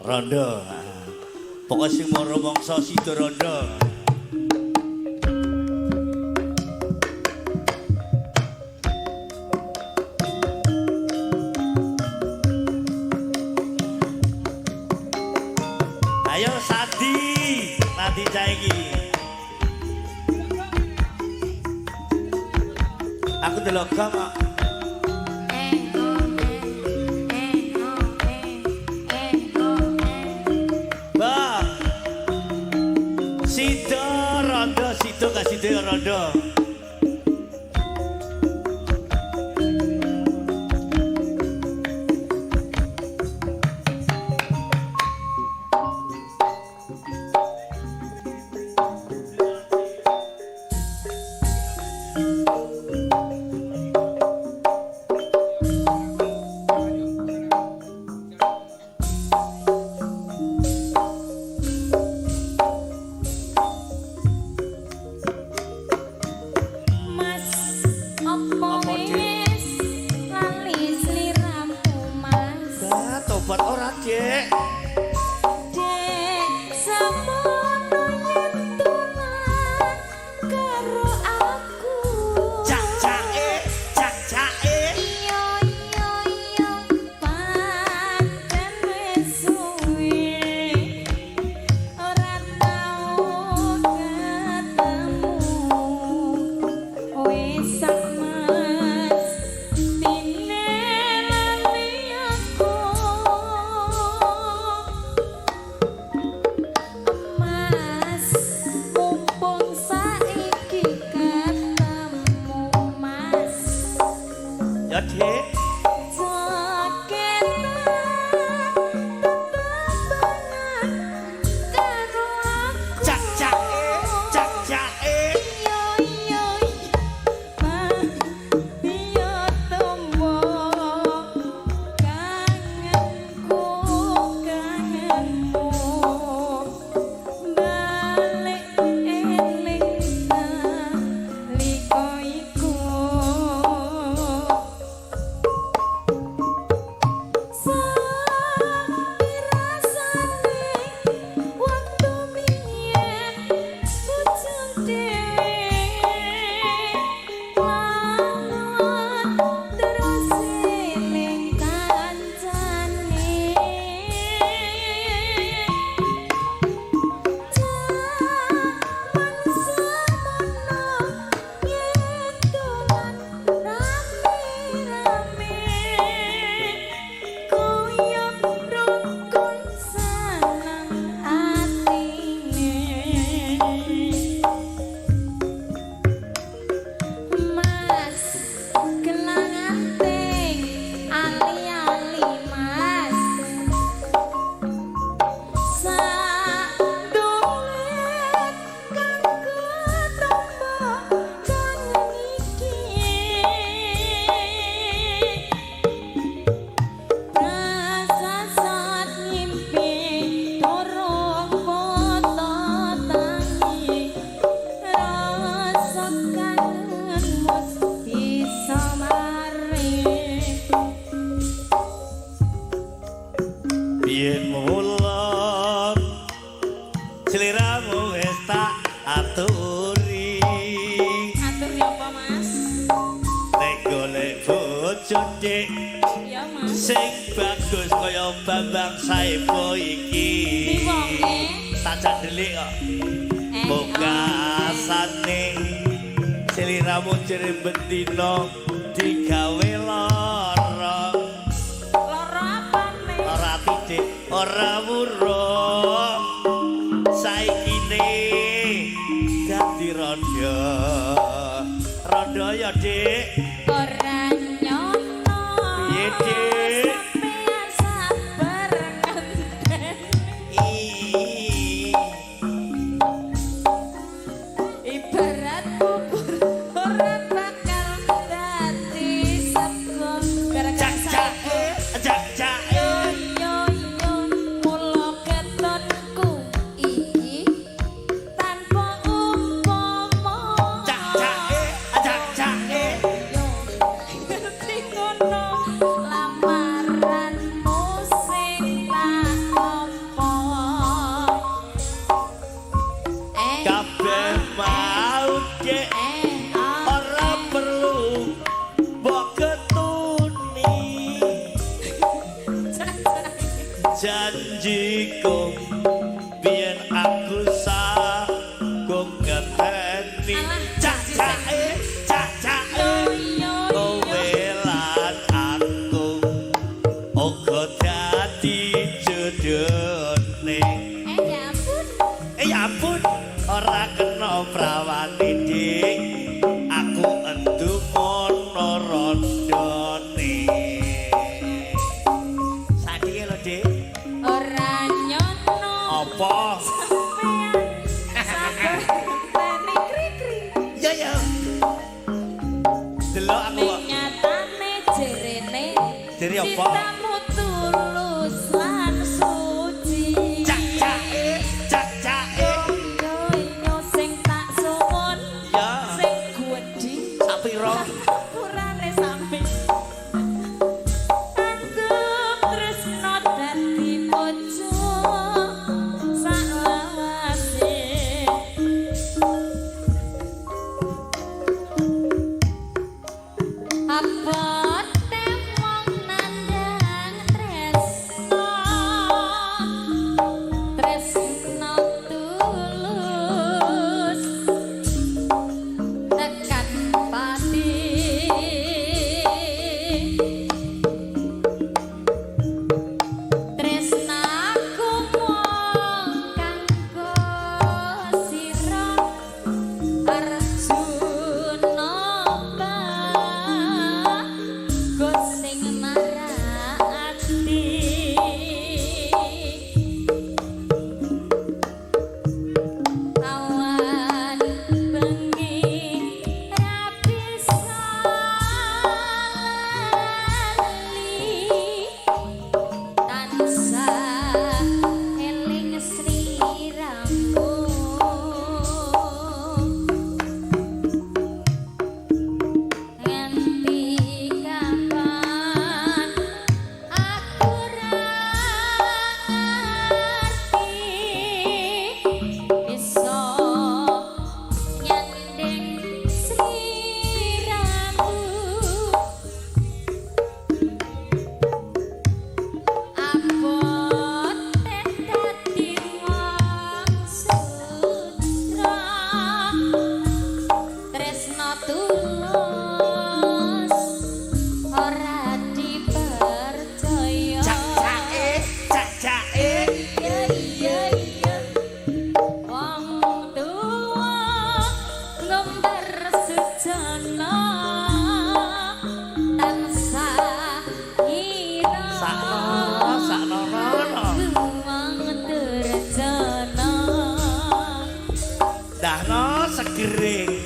Rondo. Pokoke sing mara mangsa sida rondo. Ayo Sadi, mati cah iki. Aku delok kok. Bang. Sida rondo, sida gak sida rondo. Mas, opo Apa, Dik? wis lali sliramu, Mas? Lah, tobat ora, Dik. Dek, semono yen tulan karo aku. Cak-cake, cak-cake. Iya iya iya, pancen wis suwe ora tau ketemu. Wis sak Mas, tine lali aku. Mas, mumpung saiki ketemu, Mas. Ya, Dik. Jogetan tetembangan karo aku. Cak-cake, cak-cake. Yo yo yo tombo kangenku kangenmu balik eling nalika iku. Sapi rasane waktu biyen bujang dhewe lawan terus eling kancane. Jaman semono yen dolan rame-rame koyo rukun seneng atine. Mas, gelang anting ali-ali, Mas. Sandulet kang ketombo kangen iki. Prasasat ngimpi durung foto tangi. Rasa kangen mus bisa mari. Yen mulo sliramu wis tak aturi. Atur ya apa, Mas? Nek golek bojo, Dik, Ya, Mas. sing bagus kaya Bambang Saepo iki. Di wonge. Tak candelik kok. Eh, Bokasane sliramu jere bendina digawe lara. Loro apane? Ora titik, ora wurung. Saikine dadi rondo. Rondo ya, Dik. Ora nyono. Piye, Dik? Sampeyan sabar ngenteni. Ih. Ibarat bubur ora bakal dadi sego gara-gara Cak-cake, saiki. cak-cake. Yo yo yo mula ketonku iki tanpa umpama. Cak-cake, cak-cake. Yo Janjiku biyen aku sagung ngeteni. Alah, Cacake, cacake kowe lan aku uga dadi jodhone. Eh ya ampun. Eh ya ampun, ora kena prawane Dik. Aku endu mono rondone. Sadike lho, Dik. Ora nyono. Apa? Sampean sabar teni kri-kri. Ya ya. Delok aku kok. Ning nyatane jerene Jere apa? Cintamu tulus lan suci. Cacake, cacake. Yo yo sing tak suwun. Ya. Sing gedhi. Sapiro? Purane sami. Anggep tresno dadi bojo saklawase. Abote wong nandhang tresno, tresno tulus tekan pati. Tresnaku mung kanggo sira Arjuna bagus sing marakati. Awan bengi ra bisa lali, tansah eling sliramu. Nganti kapan aku ra ngerti bisa nyandeng sliramu. Abote dadi wong sutra, tresno tulus ora dipercaya. Cacake, cacake. Iya iya iya, wong tuwa ngumbar sujana tansah ira. Sakno, sakno rono. Wong durjana. Dahno segere.